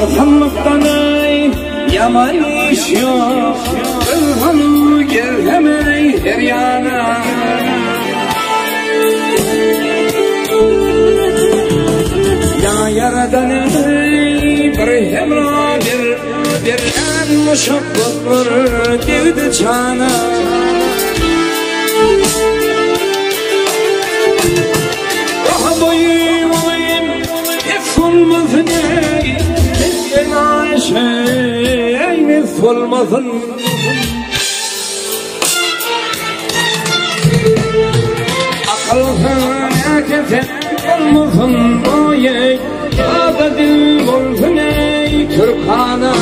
Arkanlykdan ey yaman iş yok. Kızhanı gelsem ey her yana. Ya yaradan ey bir hemra bir Berlen muşakkatlar degdi çana. Ah boyum olayım hep olmasın ey Bizden Ayşe mis olmasın. Akılsın kesen olmasın oy ey Ada dil olsun ey Türkana.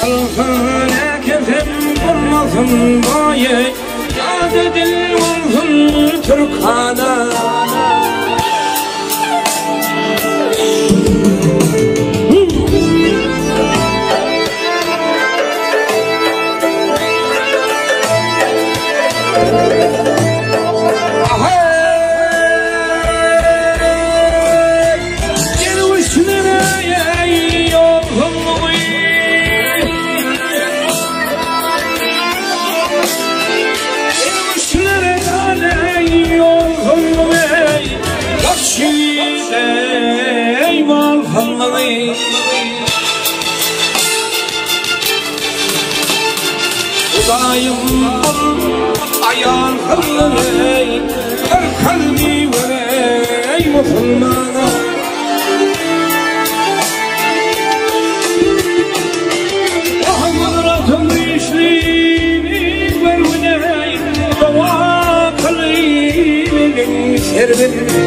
Akılsın kesen olmasın oy ey Ada dil olsun Türkana. Hudayım ayağın ey her kalbi ey musulmana. Kudretın işliğini vermine dua kılıyım servini.